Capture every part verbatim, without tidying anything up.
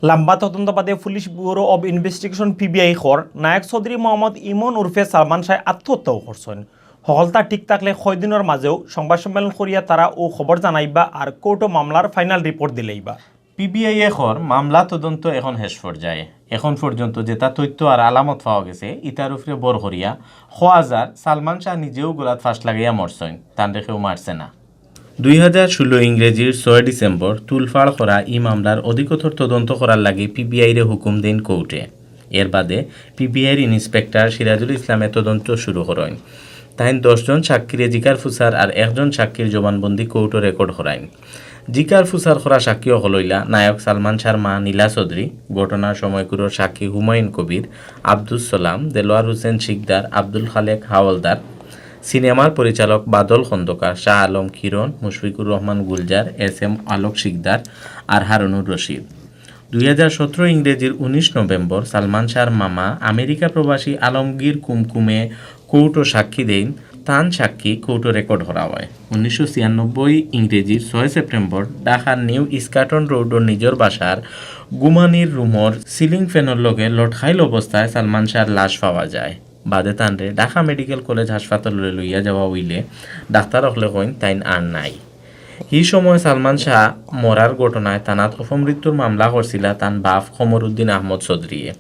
লম্বা তদন্ত বাদে police bureau of investigation, PBI, কর নায়ক চৌধুরী মোহাম্মদ ইমন উরফে সালমান শাহ আত্মহত্যাও করছইন। হকলতা ঠিক থাকলে কয়দিনর মাঝেও সংবাদ সম্মেলন করিয়া তারা অউ খবর জানাইবা আর কোর্টো মামলার ফাইনাল রিপোর্ট দিলাইবা। পিবিআই এ কর মামলা তদন্ত এখন শেষ পর্যায়ে। এখন পর্যন্ত যেতা তথ্য আর আলামত পাওয়া গেছে, ইতার উপরে ভর করিয়া কওয়া যার সালমান শাহ নিজেউ গলাত ফাঁস লাগাইয়া মরছইন, তানরে কেউ মারছে না। দুই হাজার ষোলো ইংরেজির ছয় ডিসেম্বর তুলফাড় করা ই মামলার অধিকতর তদন্ত করার লাগি পিবিআইরে হুকুম দেইন কোর্টে। এর বাদে পিবিআইর ইন্সপেক্টর সিরাজুল ইসলামে তদন্ত শুরু করইন। তাইন দশ জন সাক্ষীরে জিকার ফুসার আর একজন সাক্ষীর জবানবন্দি কোর্টো রেকর্ড করাইন। জিকার ফুসার করা সাক্ষী অকল অইলা নায়ক সালমান শাহর মা নীলা চৌধুরী, ঘটনার সময়কুরর সাক্ষী হুমায়ুন কবির, আব্দুস সালাম, দেলোয়ার হোসেন শিকদার, আব্দুল খালেক হাওলদার, সিনেমার পরিচালক বাদল খন্দকার, শাহ আলম কিরণ, মুশফিকুর রহমান গুলজার, এস এম আলোক শিকদার আর হারুনুর রশিদ। দুই হাজার সতেরো ইংরেজির উনিশ নভেম্বর সালমান শাহর মামা আমেরিকা প্রবাসী আলমগীর কুমকুমে কোর্টো সাক্ষী দেইন। তান সাক্ষী কোর্টো রেকর্ড করা হয়। উনিশশো ছিয়ানব্বই ইংরেজির ছয় সেপ্টেম্বর ঢাকার নিউ ইস্কাটন রোডর নিজর বাসার ঘুমানির রুমর সিলিং ফ্যানর লগে লটকাইল অবস্থায় সালমান শাহর লাশ পাওয়া যায়। বাদে তানরে ঢাকা মেডিকেল কলেজ হাসপাতালো লইয়া যাওয়া অইলে ডাক্তার অকলে কইন তাইন আর নাই। হি সময় সালমান শাহ মরার ঘটনায় থানাত অপমৃত্যুর মামলা করছিলা তান বাফ কমরুদ্দিন আহমদ চৌধুরীয়ে।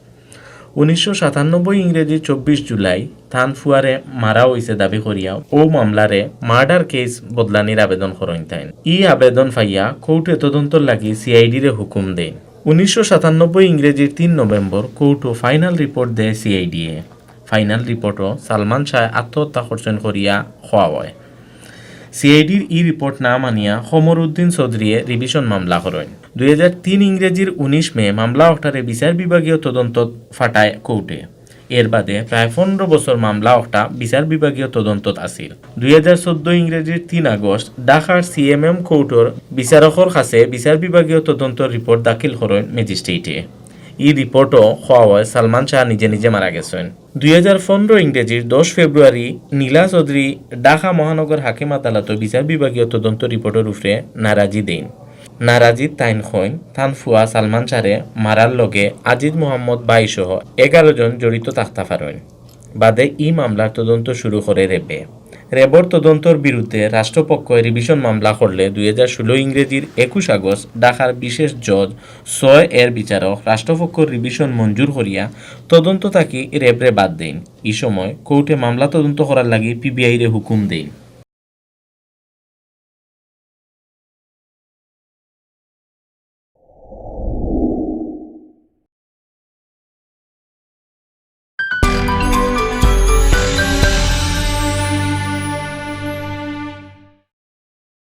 উনিশশো সাতানব্বই ইংরেজি চব্বিশ জুলাই তান ফুয়ারে মারা অইছে দাবি করিয়া অউ মামলারে মার্ডার কেস বদলানির আবেদন করইন তাইন। ই আবেদন পাইয়া কোর্টে তদন্তর লাগি সিআইডিরে হুকুম দেইন। উনিশশো সাতানব্বই ইংরেজির তিন নভেম্বর কোর্টো ফাইনাল রিপোর্ট দেয় সিআইডিয়ে। ফাইনাল রিপোর্টো সালমান শাহ আত্মহত্যা করছইন করিয়া কওয়া হয়। সিআইডির ই রিপোর্ট না মানিয়া কমরুদ্দিন চৌধুরীয়ে রিভিশন মামলা করইন। দুই হাজার তিন ইংরেজির উনিশ মে মামলা অকটারে বিচার বিভাগীয় তদন্তত ফাটায় কোর্টে। এর বাদে প্রায় পনেরো বছর মামলা অকটা বিচার বিভাগীয় তদন্তত আছিল। দুই হাজার চৌদ্দ ইংরেজির তিন আগস্ট ঢাকার সিএমএম কোর্টর বিচারকর কাছে বিচার বিভাগীয় তদন্তর রিপোর্ট দাখিল করইন ম্যাজিস্ট্রেটে। ই রিপোর্টো কওয়া হয় সালমান শাহ নিজে নিজে মারা গেছইন। দুই হাজার পনেরো ইংরেজির দশ ফেব্রুয়ারি নীলা চৌধুরী ঢাকা মহানগর হাকিম আদালতো বিচার বিভাগীয় তদন্ত রিপোর্টর উপরে নারাজি দেইন। নারাজিত তাইন কইন তান ফুয়া সালমান শাহরে মারার লগে আজিজ মোহাম্মদ ভাই সহ এগারো জন জড়িত থাকতা পারইন। বাদে ই মামলার তদন্ত শুরু করে র্যাবে। র্যাবর তদন্তর বিরুদ্ধে রাষ্ট্রপক্ষে রিভিশন মামলা করলে দুই হাজার ষোলো ইংরেজির একুশ আগস্ট ঢাকার বিশেষ জজ ছয় এর বিচারক রাষ্ট্রপক্ষর রিভিশন মঞ্জুর করিয়া তদন্ত থাকি র্যাবরে বাদ দেইন। ই সময় কোর্টে মামলা তদন্ত করার লাগি পিবিআইরে হুকুম দেইন।